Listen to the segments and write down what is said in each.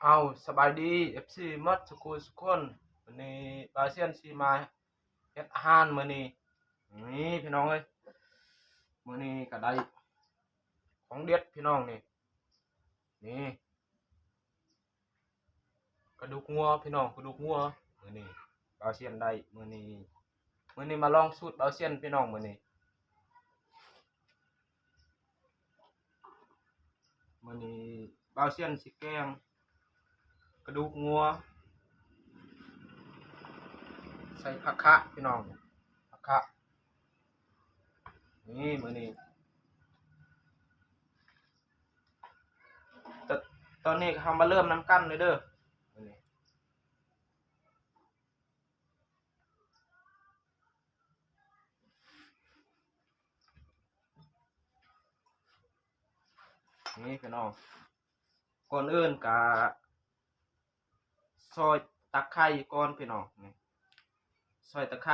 ເອົາ ສະບາຍດີ ເອັຟຊີ ໝົດສູ່ຄູ່ສູ່ຄົນ. ມື້ນີ້ບ່າວຊຽນຊິມາເຮັດອາຫານມື້ນີ້. ນີ້ພີ່ນ້ອງເອີຍ ມື້ນີ້ກະໄດ້ຂອງເດັດພີ່ນ້ອງນີ້. ນີ້ ກະດູກງົວພີ່ນ້ອງ ກະດູກງົວ. ມື້ນີ້ບ່າວຊຽນໄດ້ ມື້ນີ້ ມື້ນີ້ມາລອງສູດບ່າວຊຽນພີ່ນ້ອງ. ມື້ນີ້ ມື້ນີ້ບ່າວຊຽນຊິແກງກະດູກງົວ ໃສ່ຜັກຂະພີ່ນ້ອງ ຜັກຂະ. ນີ້ ມື້ນີ້ ຕ- ຕອນນີ້ເຮົາມາເລີ່ມນຳກັນເລີຍເດີ. ນີ້ພີ່ນ້ອງ ກ່ອນອື່ນກະຊອຍຕະໄຄກ່ອນພີ່ນ້ອງ. ນີ້ ຊອຍຕະໄຄ.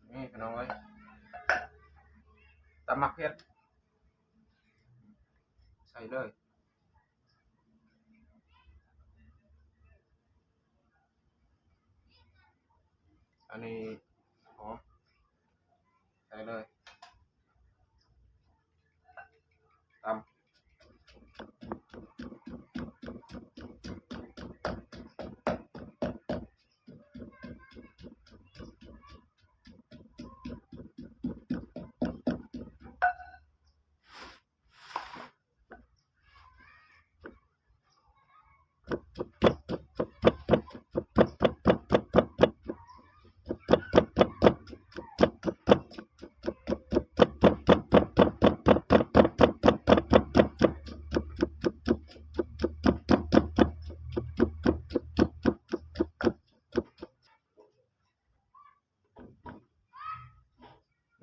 ນີ້ພີ່ນ້ອງເອີຍ ຕຳໝາກເຜັດ ໃສ່ເລີຍ. ອັນນີ້ຫອມ ໃສ່ເລີຍ ຕຳ.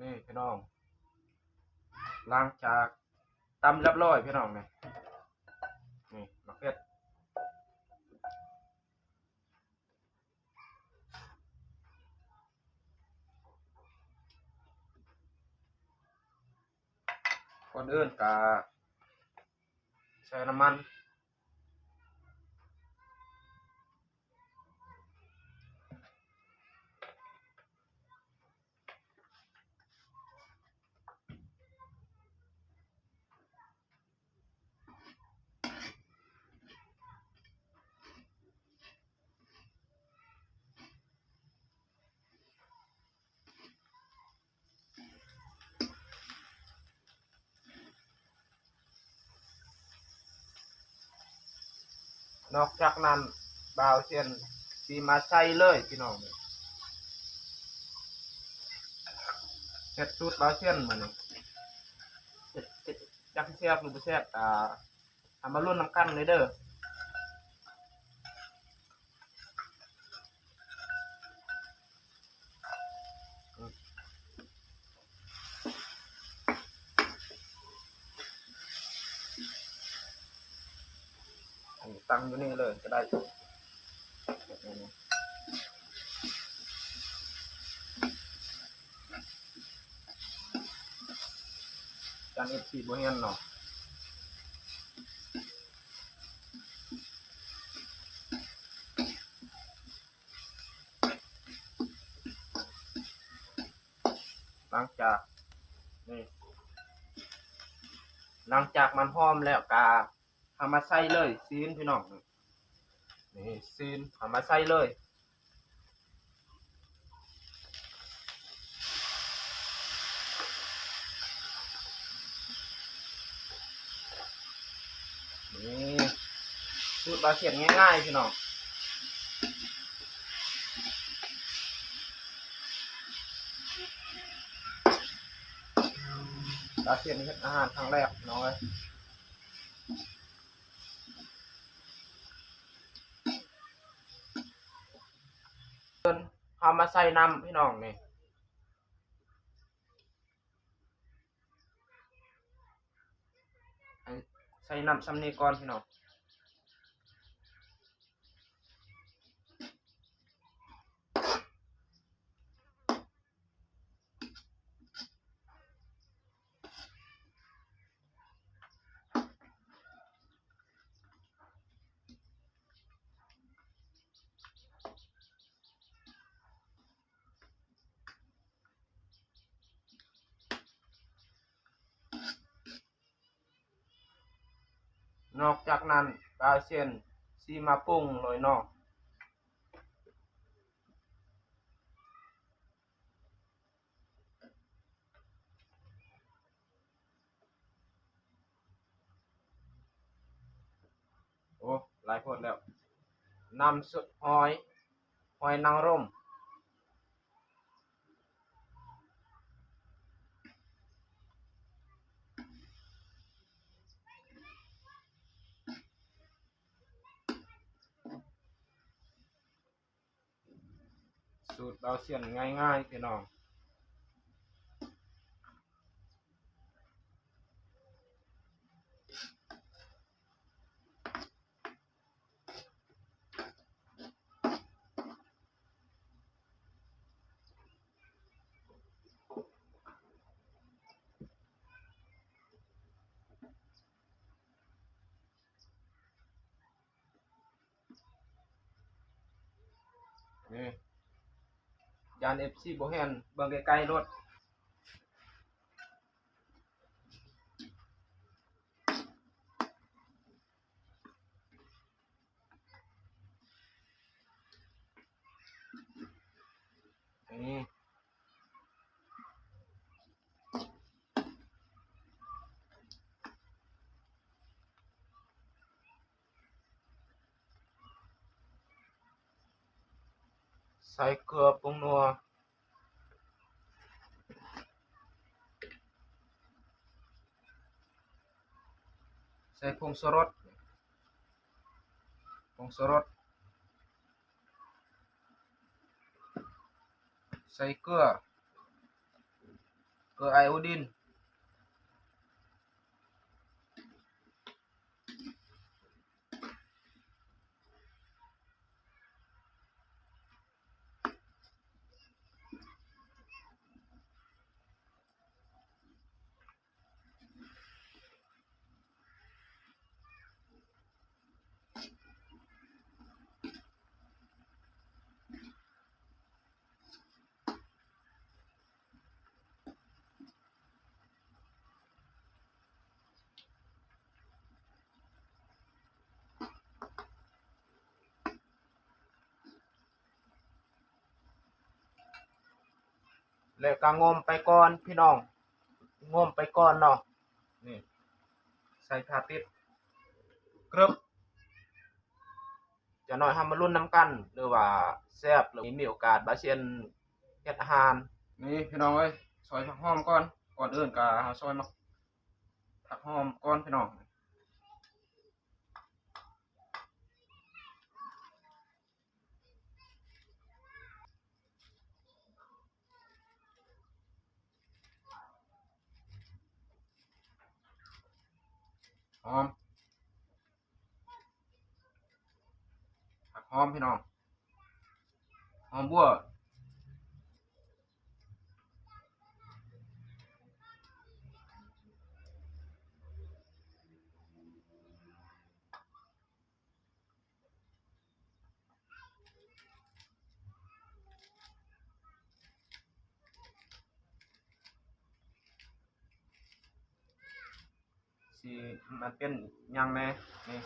ນີ້ພີ່ນ້ອງ ຫຼັງຈາກຕຳລຽບລ້ອຍພີ່ນ້ອງ ນີ້ ນີ້ໝາກເຜັດ. ກ່ອນອື່ນກະໃສ່ນ້ຳມັນ. ນອກຈາກນັ້ນ ບ່າວຊຽນຊິມາໃສ່ເລີຍພີ່ນ້ອງ ເຮັດສູດບ່າວຊຽນມື້ນີ້ ຈັກຊິແຊບຫຼືບໍ່ແຊບ ກະ ເຮົາມາລຸ້ນນຳກັນເລີຍເດີ. ຕັ້ງຢູ່ນີ້ເລີຍກະໄດ້. ຢ້ານເອັຟຊີບໍ່ເຫັນເນາະ. ຫຼັງຈາກ ນີ້ ຫຼັງຈາກມັນຫອມແລ້ວກະ ເຮົາມາໃສ່ເລີຍຊີ້ນພີ່ນ້ອງ. ນີ້ຊີ້ນ ເຮົາມາໃສ່ເລີຍ. ນີ້ ສູດບ່າວຊຽນງ່າຍໆ ພີ່ນ້ອງ. ອາຊຽນເຮັດອາຫານຄັ້ງແລກພີ່ນ້ອງເອີຍ. ເຮົາມາໃສ່ນ້ຳພີ່ນ້ອງນີ້. ໃສ່ນ້ຳຊ່ຳນີ້ກ່ອນພີ່ນ້ອງ. ນອກຈາກນັ້ນ ອາຊຽນຊິມາປຸງເລີຍເນາະ. ໂອ້ ຫຼາຍໂພດແລ້ວ. ນ້ຳຊຸບຫອຍ ຫອຍນາງລົມ. ສູດເບົາຊຽນງ່າຍໆ ພີ່ນ້ອງ. ນີ້ ຢ້ານເອັຟຊີບໍ່ເຫັນ ເບິ່ງໃກ້ໆໂລດ. ນີ້ ໃສ່ເກືອ ປຸງນົວ ໃສ່ຜົງຊູລົດ ຜົງຊູລົດ ໃສ່ເກືອ ເກືອໄອໂອດິນ. ແລະກະງົມໄປກ່ອນພີ່ນ້ອງ ງົມໄປກ່ອນເນາະ. ນີ້ ໃສ່ຜ້າປິດ ກຶບ. ຈະໜ້ອຍເຮົາມາລຸ້ນນຳກັນ ຫຼືວ່າແຊບ ຫຼືມີໂອກາດບ່າວຊຽນເຮັດອາຫານ. ນີ້ພີ່ນ້ອງເອີຍ ຊອຍຜັກຫອມກ່ອນ. ກ່ອນອື່ນກະເຮົາຊອຍໝາກ ຜັກຫອມກ່ອນພີ່ນ້ອງ. ຫອມ ຜັກຫອມພີ່ນ້ອງ ຫອມບົວ. ຊິມັນເປັນຫຍັງແດ່ນີ້.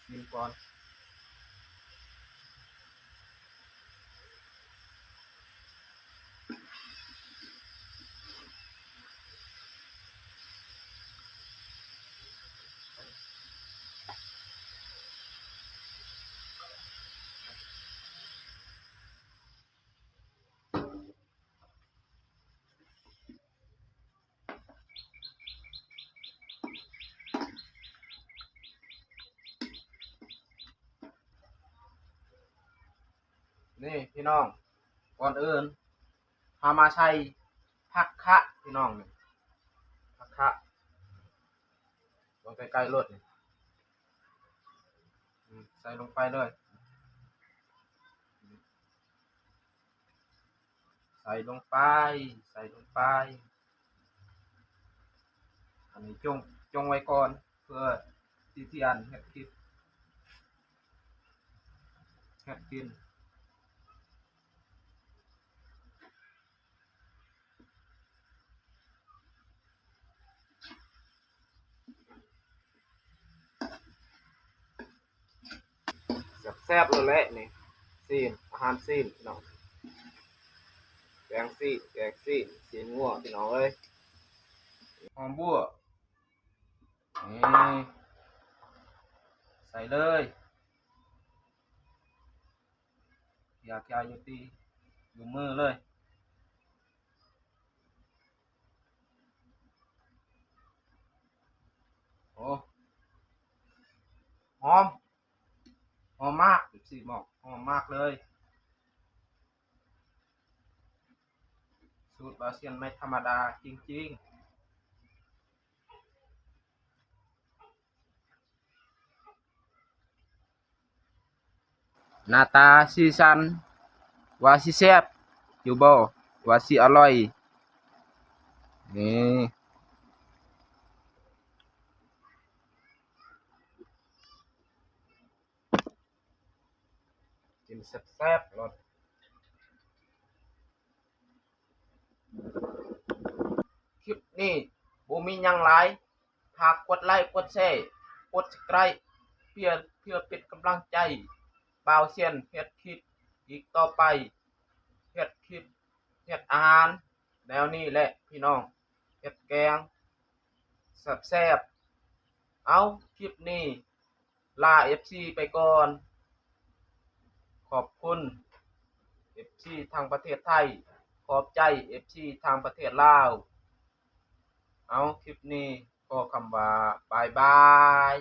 ຊີມກ່ອນ. ນີ້ພີ່ນ້ອງ ກ່ອນອື່ນເຮົາມາໃສ່ຜັກຄະພີ່ນ້ອງ ນີ້ຜັກຄະ ເບິ່ງໃກ້ໆໂລດນີ້ ອືມ ໃສ່ລົງໄປເລີຍ ໃສ່ລົງໄປ ໃສ່ລົງໄປ ອັນນີ້ຈົ່ງ ຈົ່ງໄວ້ກ່ອນ ເພື່ອຊິ ຊິອັນເຮັດກິນ ເຮັດກິນ ແຊບໆ ໂລດແຫຼະນີ້ ຊີ້ນ ອາຫານຊີ້ນພີ່ນ້ອງ ແກງຊີ້ນ ແກງຊີ້ນ ຊີ້ນງົວພີ່ນ້ອງເອີຍ ຫອມບົ່ວ ນີ້ ໃສ່ເລີຍ ເຄຍໆ ຢູ່ຕີ ຢູ່ມືເລີຍ ໂອ້ ຫອມ ຫອມມາກ ເອັຟຊີ ບອກ ຫອມມາກເລີຍ ສູດບ່າວຊຽນໄມ່ທຳມະດາຈິງໆ. ໜ້າຕາສີສັນ ວ່າຊິແຊບຢູ່ບໍ່ ວ່າຊິອະລ່ອຍ ນີ້ ກິນແຊບໆໂລດ ຄລິບນີ້ບໍ່ມີຫຍັງຫຼາຍ ຝາກກົດໄລ ກົດແຊ ກົດສະໄຄຣບ ເພື່ອ ເພື່ອເປັນກຳລັງໃຈບ່າວຊຽນເຮັດຄລິບອີກຕໍ່ໄປ ເຮັດຄລິບ ເຮັດອາຫານແນວນີ້ແຫຼະພີ່ນ້ອງ ເຮັດແກງແຊບໆ ເອົາ ຄລິບນີ້ ລາເອັຟຊີໄປກ່ອນ ຂອບຄຸນເອັຟຊີທາງປະເທດໄທ ຂອບໃຈເອັຟຊີທາງປະເທດລາວ ເອົາ ຄລິບນີ້ຂໍຄຳວ່າບາຍບາຍ.